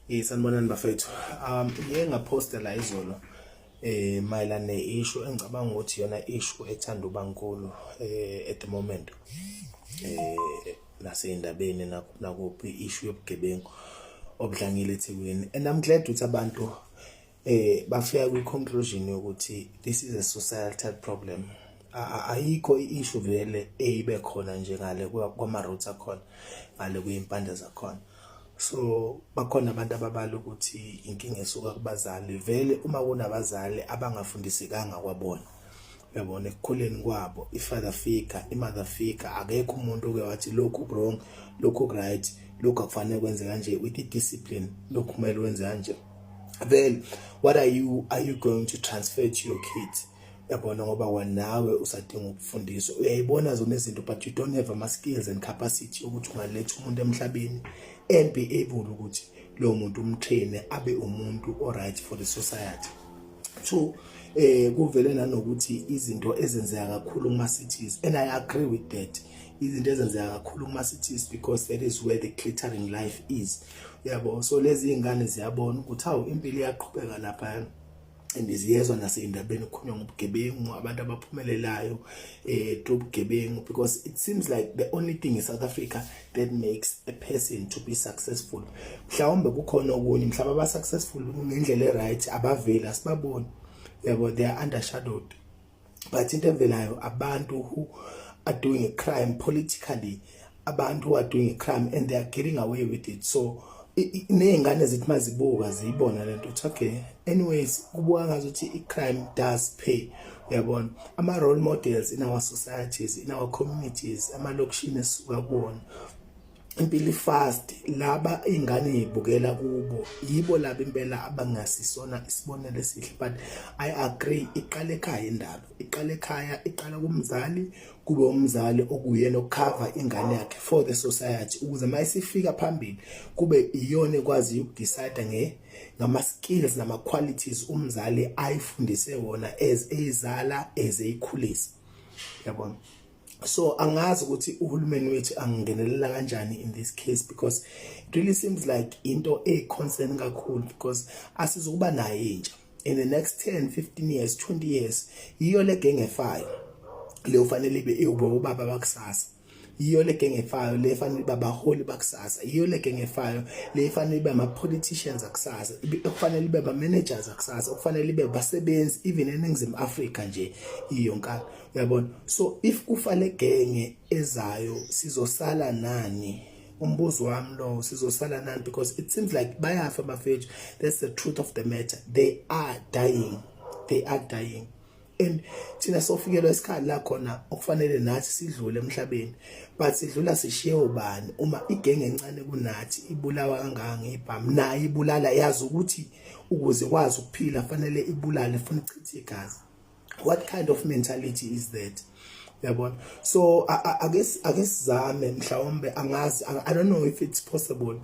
Sanibonani bafethu. Ngiye ngaphosta la izolo mayelana ne-issue engicabanga ukuthi iyona issue ethanda uba nkulu at the moment nasey'ndabeni nakuphi, i-issue yobugebengu obudlangile eThekwini. And I'm glad ukuthi abantu bafika kwi-conclusion yokuthi this is a societal problem. Ayikho i-issue vele eyibe khona nje ngale kwama-roots akhona, ngale kuy'impande zakhona. So bakhona abantu ababala ukuthi inkinga esuka kubazali vele, uma kunabazali abangafundisekanga kwabona, uyabona, ekukhuleni kwabo, i-father figure, i-mother figure, akekho umuntu oke wathi lokhu wrong, lokhu right, lokhu akufanele kwenze kanje with i-discipline, lokhu kumele wenze kanje. Vele what are you going to transfer to your kids? Yabona, ngoba wanawe usadinga ukufundiswa, uyayibona zona izinto, but you don't have ama-skills and capacity ukuthi ungaletha umuntu emhlabeni and be able ukuthi lowo muntu umtrain abe umuntu o-right for the society. Two, kuvele nanokuthi izinto ezenzeka kakhulu kuma cities, and I agree with that, izinto ezenzeka kakhulu kuma cities because that is where the glittering life is, yabo. So lezi ingane ziyabona ukuthi hawu, impilo iyaqhubeka lapha, and ziyezwa nasey'ndabeni kukhulunywa ngobugebengu, abantu abaphumelelayo through ubugebengu, because it seems like the only thing in South Africa that makes a person to be successful. Mhlawumbe kukhona okunye, mhlawumbe aba-successful ngendlela e-right abaveli, asibaboni, yabo, they are undershadowed, but into evelayo abantu who are doing a crime politically, abantu who are doing a crime and they are getting away with it. So ney'ngane zithi mazibuka ziyibona lento ukuthi okay, anyways, kubuka ngazuthi i-crime does pay, uyabona. Ama-role models in our societies, in our communities, amalokishini esisuka kuwona, impilo fast, laba ingane izibukela kubo, yibo laba impela abangasisona isibonelo esihle. But I agree, iqala ekhaya indaba, iqala ekhaya, iqala kumzali, kube umzali okuyena okucover ingane yakhe for the society, ukuze mayisifika phambili kube iyona ekwazi ukudecide ngama skills nama qualities umzali ayifundise wona as eyizala, as eyikhulisa, yabona. So angazi ukuthi uhulumeni wethu angengenelela kanjani in this case, because it really seems like into e concern kakhulu, because asizukuba nayo intsha in the next 10, 15 years, 20 years. Yiyo le genge efayo le ufanele ibe ubaba bakusasa, yiyo le genge efayo le fanele ibe abaholi bakusasa, yiyo le genge efayo le fanele ibe ama politicians akusasa, okufanele ibe ama managers akusasa, okufanele ibe abasebenzi even eNingizimu Afrika nje iyonkana, uyabona. So if kufa le genge ezayo, sizosala nani? Umbuzo wami lo, sizosala nani? Because it seems like bayafa bafethu. That's the truth of the matter, they are dying, they are dying, and thina sofikelwa isikhathi la khona okufanele nathi sidlule emhlabeni, but sidlula sishiye ubani uma igenge encane kunathi ibulawa kangaka ngebhamu? Nayo ibulala, yazi ukuthi ukuze kwazi ukuphila fanele ibulale, funa ichithe igazi. What kind of mentality is that, uyabona? So ake sizame mhlawumbe, angazi, I don't know if it's possible,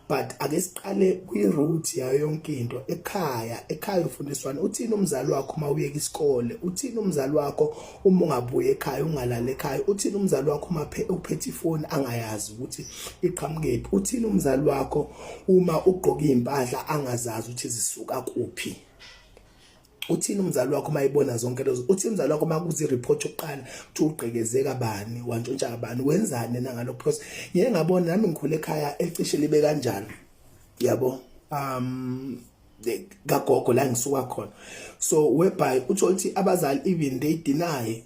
but ake siqale kwi-root yayo yonke into, ekhaya. Ekhaya ufundiswana, uthini umzali wakho uma uyeka isikole? Uthini umzali wakho uma ungabuye ekhaya, ungalali ekhaya? Uthini umzali wakho uma uphethe ifoni angayazi ukuthi iqhamukephi? Uthini umzali wakho uma ugqoka izimpahla angazazi ukuthi zisuka kuphi? Uthini umzali wakho mayibona zonke lezo? Uthini umzali wakho makuza ireport yokuqala ukuthi ugqekezeka bani, wantshontsha bani, wenzani nangalokho? Because ngeke ngabona nami ngikhule ekhaya ecishe libe kanjalo, yabo, kagogo la ngisuka khona, so whereby uthola ukuthi abazali even they deny.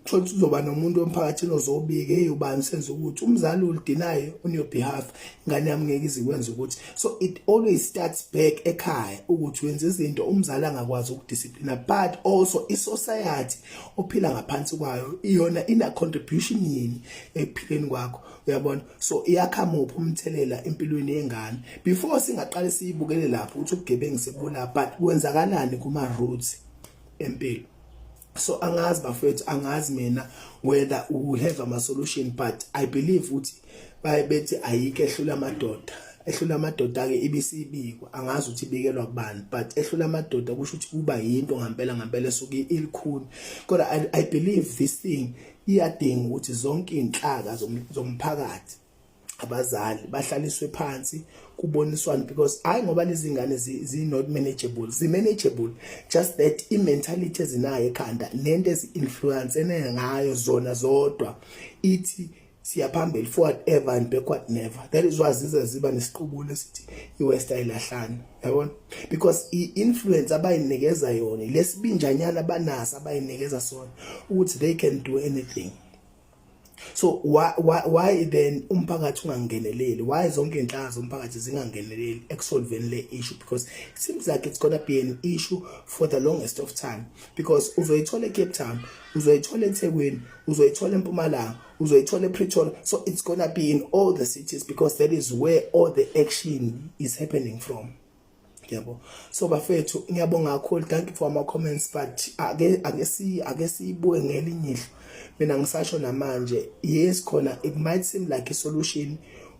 Thola ukuthi uzoba nomuntu emphakathini ozobika, "Hey, ubani senza ukuthi," umzali will deny on your behalf, "Ingane yami ngeke izikwenza ukuthi." So it always starts back ekhaya, ukuthi wenza izinto umzali angakwazi ukudisciplina, but also i-society ophila ngaphansi kwayo iyona ina contribution yini ekuphileni kwakho, uyabona? So iyakha muphi umthelela empilweni yengane? Before singaqale siyibukele lapho ukuthi ubugebengu sebula, but kwenzakalani kuma roots empilo? So angazi bafethu, angazi mina whether we will have ama solution, but I believe ukuthi baye bethi ayikho ehlula amadoda. Ehlula amadoda ke ibisibikwa, angazi ukuthi ibikelwa kubani, but ehlula amadoda kusho ukuthi kuba yinto ngempela ngempela esuke ilikhuni. Kodwa I believe this thing iyadinga ukuthi zonke inhlaka zomphakathi Abazali bahlaliswe phansi, kuboniswane, because hayi ngoba lezi ngane zi not manageable, zi manageable, just that i mentality ezinayo ekhanda nento ezi influence ngayo zona zodwa ithi siyaphambili, forward ever and backward never. That is why zize ziba nesiqubulo esithi iWest ayilahlani, yabona, because i-influence abayinikeza yona, lesibinjanyana abanaso abayinikeza sona ukuthi they can do anything. So why then umphakathi ungangeneleli? Why zonke inhlaka zomphakathi zingangeneleli ekusolveni le issue? Because it seems like it's going to be an issue for the longest of time, because uzoyithola eCape Town, uzoyithola eThekwini, uzoyithola eMpumalanga, uzoyithola ePretoria. So it's going to be in all the cities because that is where all the action is happening from, yabo. So bafethu, ngiyabonga kakhulu, thank you for ama comments, but ake siyibuke ngelinye ihlo. Mina ngisasho namanje, yes, khona it might seem like a solution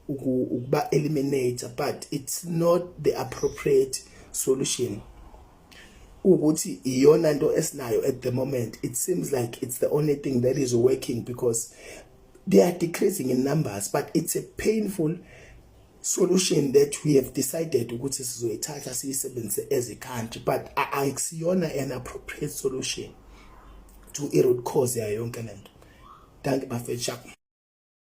ukuba eliminate, but it's not the appropriate solution. Ukuthi iyona nto esinayo at the moment, it seems like it's the only thing that is working because they are decreasing in numbers, but it's a painful solution that we have decided ukuthi sizoyithatha siyisebenzise as a country, but akusiyona an appropriate solution to i root cause yayo yonke lento. Thank you, bafethu, sharp.